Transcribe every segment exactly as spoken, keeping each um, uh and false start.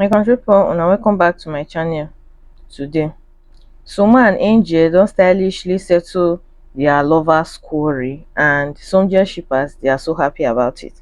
My country people, una welcome back to my channel today. Soma and Angel don stylishly settle their lovers quarrel, and Sonja shippers, they are so happy about it.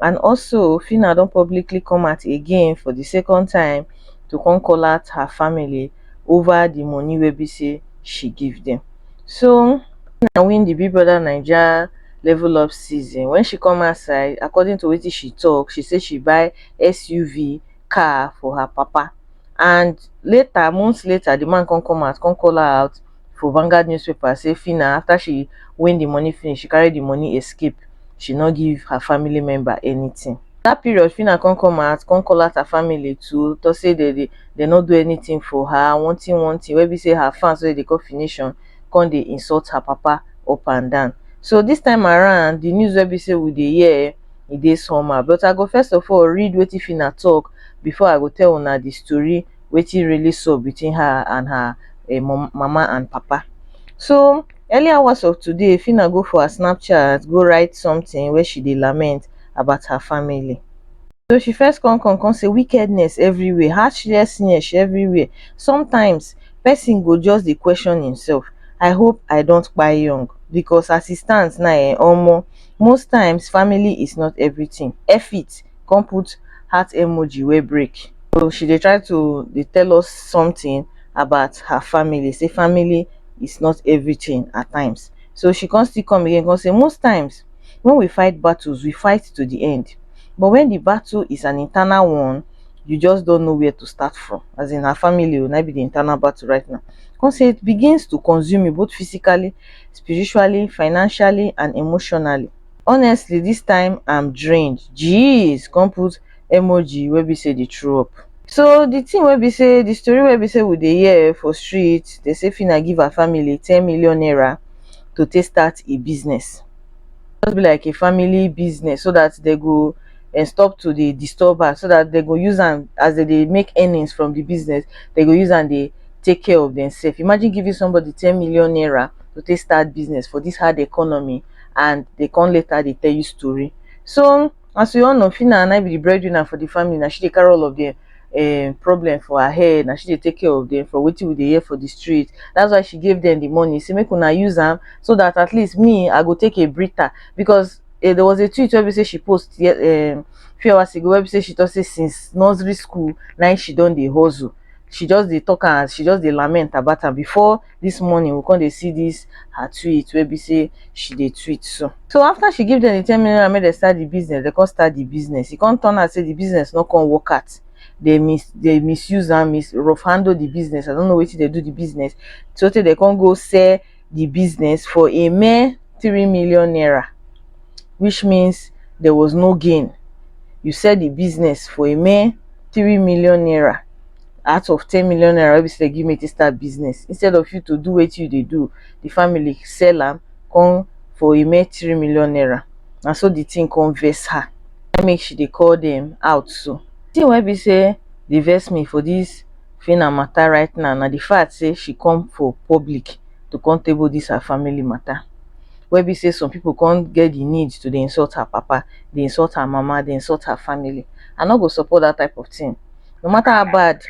And also, Fina don publicly come out again for the second time to come call out her family over the money wey be say she give them. So, Fina win the Big Brother Naija Level Up season. When she come outside, according to wetin she talk, she say she buy S U V car for her papa. And later, months later, the man come come out, come call her out for Vanguard newspaper, say Fina, after she win the money finish, she carry the money escape. She no give her family member anything. That period, Fina come come out, come call out her family too, to say they, they, they no do anything for her, one thing, one thing, wey be say her fans wey dey call Fination, come dey insult her papa up and down. So this time around, the news wey be say we dey hear, e dey somehow. But I go first of all read wetin Fina talk before I go tell una the story, wetin really sup between her and her eh, mom- mama and papa. So early hours of today, Fina go for her Snapchat, go write something where she dey lament about her family. So she first come come come say wickedness everywhere, heartlessness everywhere. Sometimes person go just dey question himself. I hope I don't kpai young, because as e stands now, eh, omo, most times family is not everything. F it, come put heart emoji wey break. So she dey try to dey tell us something about her family, say family is not everything at times. So she come still come again, come say most times when we fight battles, we fight to the end. But when the battle is an internal one, you just don't know where to start from. As in, her family will not be the internal battle right now. Come say it begins to consume me both physically, spiritually, financially, and emotionally. Honestly, this time I'm drained. Jeez, come put emoji wey be say dey throw up. So the thing wey be say, the story wey be say we dey hear for street, they say Fina give her family ten million naira to take start a business. Just be like a family business, so that they go and stop to dey disturb her, so that they go use am as they dey make earnings from the business, they go use am dey take care of themselves. Imagine giving somebody ten million naira to take start business for this hard economy, and they come later dey tell you story. So as we all know, Fina na be the breadwinner for the family. Now she dey carry all of the um, problem for her head. Now she dey take care of them for wetin we dey hear for the street. That's why she gave them the money, say make una use am, so that at least me, I go take a breather, because eh, there was a tweet wey be say she post ye- um, few hours ago, wey be say she talk say since nursery school, na im she don dey hustle. She just dey talk am, she just dey lament about am. Before this morning, we come dey see this her tweet wey be say she dey tweet so. So after she give them the ten million naira make dem start the business, they come start the business. E come turn out say the business no come work out. They mis they misuse and mis rough handle the business. I don't know wetin they do the business. So tey they come go sell the business for a mere three million naira, which means there was no gain. You sell the business for a mere three million naira out of ten million naira wey be say they give me to start business. Instead of you to do wetin you dey do, the family sell am come for a mere three million naira. Na so the thing come vex her. Na make she dey call them out so. Thing wey be say dey vex me for this Fina matter right now na the fact say she come for public to come table this her family matter. Wey be say some people come get the need to dey insult her papa, dey insult her mama, dey insult her family. I no go support that type of thing. No matter how bad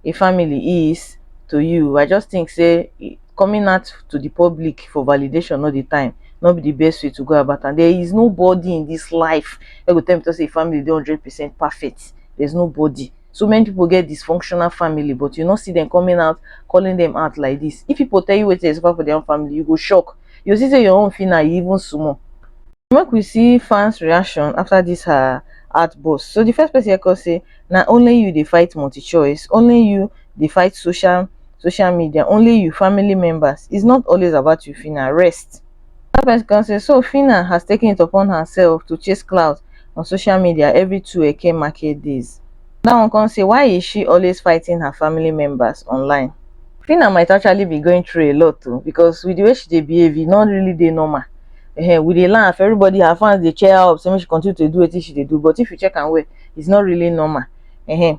a family is to you, I just think say e- coming out to the public for validation all the time, not be the best way to go about. And there is nobody in this life that go tell me to say family dey hundred percent perfect. There's nobody. So many people get dysfunctional family, but you not see them coming out, calling them out like this. If people tell you what is for their own family, you go shock. You see say your own Fina, you even small. Make we see fans reaction after this her outburst. So the first person here come say, na only you dey fight multi choice, only you dey fight social social media, only you family members. It's not always about you, Fina. Rest. That person come say, so Fina has taken it upon herself to chase clout on social media every two Eke market days. That one come say, why is she always fighting her family members online? Fina might actually be going through a lot too, because with the way she dey behave, e not really dey normal. Ehen, we dey laugh, everybody, her fans dey cheer her up, say make she continue to do wetin she dey do. But if you check am well, it's not really normal. Ehen,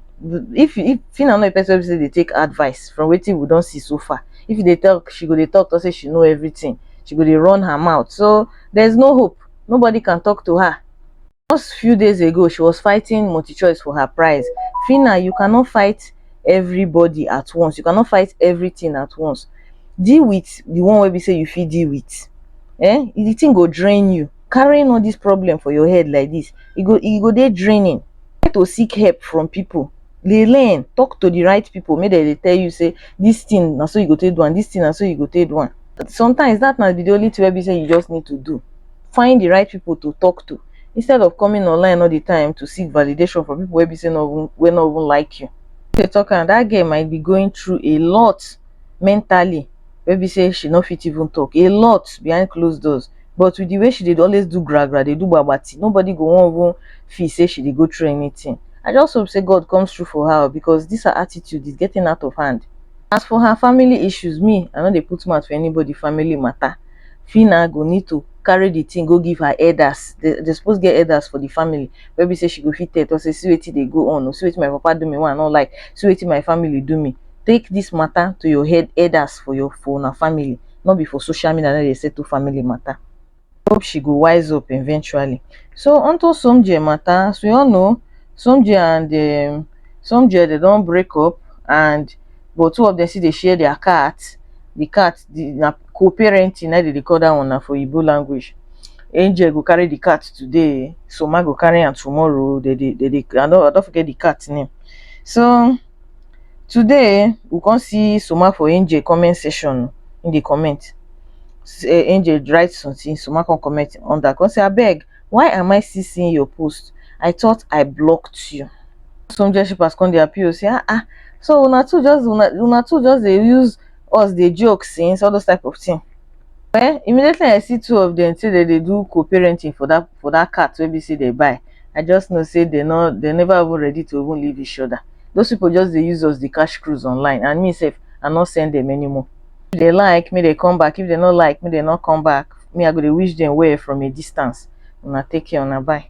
if if Fina no be person wey be say dey take advice from wetin we don see so far, if you dey talk, she go dey talk, talk say she know everything. She go dey run her mouth. So there's no hope. Nobody can talk to her. Just few days ago, she was fighting multi choice for her prize. Fina, you cannot fight everybody at once, you cannot fight everything at once. Deal with the one wey be say you fit deal with. Eh, the thing go drain you. Carrying all this problem for your head like this, e go e go dey draining. Try to seek help from people. Dey learn, talk to the right people, make dem dey tell you say this thing na so you go take do am, this thing na so you go take do am. Sometimes that na be the only thing wey be say you just need to do. Find the right people to talk to, instead of coming online all the time to seek validation from people wey be say no even wey no even like you. Dey talk am, that girl might be going through a lot mentally, wey be say she no fit even talk, a lot behind closed doors, but with the way she dey always do gra gra, dey do gbagba thing, nobody go wan even feel say she dey go through anything. I just hope say God comes through for her, because this her attitude is getting out of hand. As for her family issues, me, I no dey put mouth for anybody family matter. Fina go need to carry the thing go give her elders. They, they suppose get elders for the family, wey be say she go fit tell talk say, see wetin dey go on o, see wetin my papa do me wey I no like, see wetin my family do me. Take this matter to your head elders for your for una family, no be for social media na dey settle family matter. Hope she go wise up eventually. So onto Somjie matter, as we all know, Somjie and um, Somjie, they don break up, and but two of them still dey share their cat. The cat, the, na co-parenting na dey dey call that one na for Igbo language. Angel go carry the cat today, Soma go carry am tomorrow. They dey they dey I don I don forget the cat name. So today we come see Soma for Angel comment section, in the comment. S- eh, Angel write something, Soma come comment on that. Come say, abeg, why am I still seeing your post? I thought I blocked you. Some Jersey shippers come dey appeal say, ah ah, so una two just una una two just dey use us dey joke since, all those type of thing. Well, immediately I see two of them say that they do co-parenting for that for that cat wey be say they buy, I just know say they no they never even ready to even leave each other. Those people just dey use us dey cash cruise online, and me sef, I no send them anymore. If they like, me they come back. If they no like, me they not come back. Me, I go dey wish them well from a distance. Una take care, una bye.